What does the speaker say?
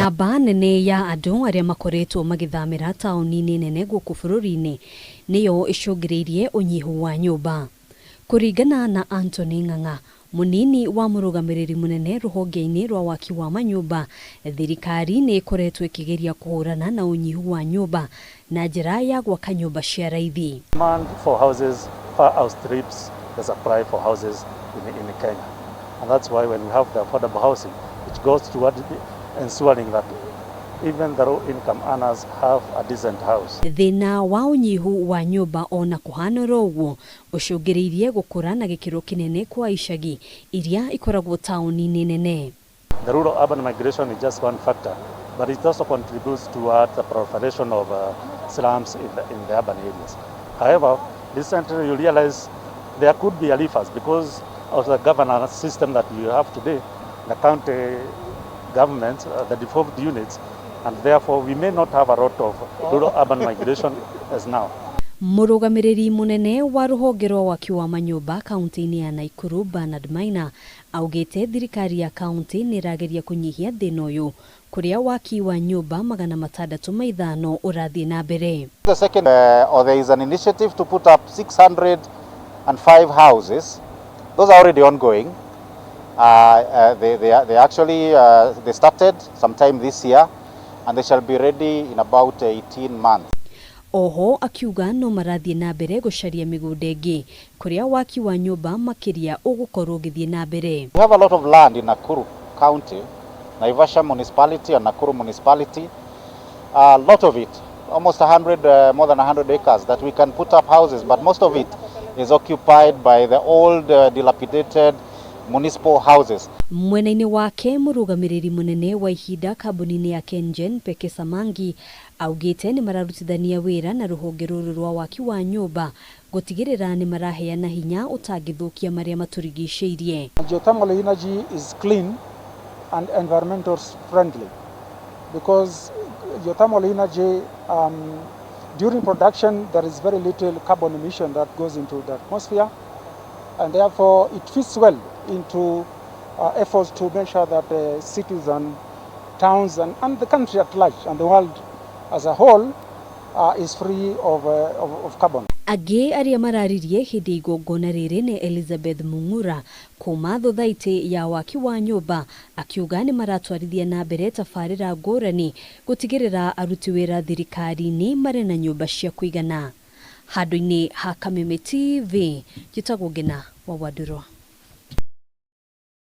Namba nene ya andũ arĩa makoretwo magĩthamĩra taũni-inĩ nene gũkũ bũrũri-inĩ nĩyo ĩcũngĩrĩirie ũnyihu wa nyũmba. Kũringana na Anthony Ng'ang'a, mũnini wa mũrũgamĩrĩri mũnene rũhonge-inĩ rwa waki wa manyũmba, thirikari nĩ ĩkoretwo ĩkĩgeria kũhũrana na ũnyihu wa nyũmba na njĩra ya gwaka nyũmba cia raithi. Demand for houses far outstrips the supply for houses in Kenya. And that's why when we have the affordable housing, it goes toward ensuring that even the low income earners have a decent house. Thĩna wa ũnyihu wa nyũmba ona kũhana oro ũguo ũcũngĩrĩirie gũkũra na gĩkĩro kĩnene kwa icagi iria ikoragwo taũni-inĩ nene. The rural urban migration is just one factor, but it also contributes toward the proliferation of slums in the urban areas. However, recently you realize there could be a reverse because of the governance system that we have today, the county governments, the devolved units, and therefore we may not have a lot of rural urban migration as now. Mũrũgamĩrĩri mũnene wa rũhonge rwa waki wa manyũmba kaunti-inĩ ya Nakuru, Bernard Maina, augĩte thirikari ya kaunti nĩ ĩrageria kũnyihia thĩna ũyũ kũrĩa waki wa nyũmba 605 ũrathiĩ na mbere. The second, or there is an initiative to put up 605 houses. Those are already ongoing. They actually they started sometime this year, and they shall be ready in about 18 months. Oho akiuga no marathiĩ na mbere gũcaria mĩgũnda ĩngĩ kũrĩa waki wa nyũmba makĩria ũgũkorwo ũgĩthiĩ na mbere. We have a lot of land in Nakuru County, Naivasha Municipality and Nakuru Municipality. A lot of it, almost 100, more than 100 acres that we can put up houses, but most of it is occupied by the old, dilapidated municipal houses. Mwena-inĩ wake, mũrũgamĩrĩri mũnene wa ihinda kambuni-inĩ ya KenGen, Peke Samangi, augĩte nĩ mararutithania wĩra na rũhonge rũrũ rwa waki wa nyũmba gũtigĩrĩra nĩ maraheana hinya ũtangĩthũkia marĩa matũrigicĩirie. Geothermal energy is clean and environmental friendly because geothermal energy, during production, there is very little carbon emission that goes into the atmosphere, and therefore it fits well into efforts to make sure that cities and towns and the country at large and the world as a whole is free of carbon. Angĩ arĩa mararirie hĩndĩ ya igongona rĩrĩ nĩ Elizabeth Mung'ura kuma thothaitĩ ya waki wa nyũmba, akiuga nĩ maratwarithia na mbere tabarĩra ngũrani gũtigĩrĩra aruti wĩra thirikari-inĩ marĩ na nyũmba cia kũigana. Handũ-inĩ ha Kameme TV, njĩtagwo Ngina wa Wandũrwa.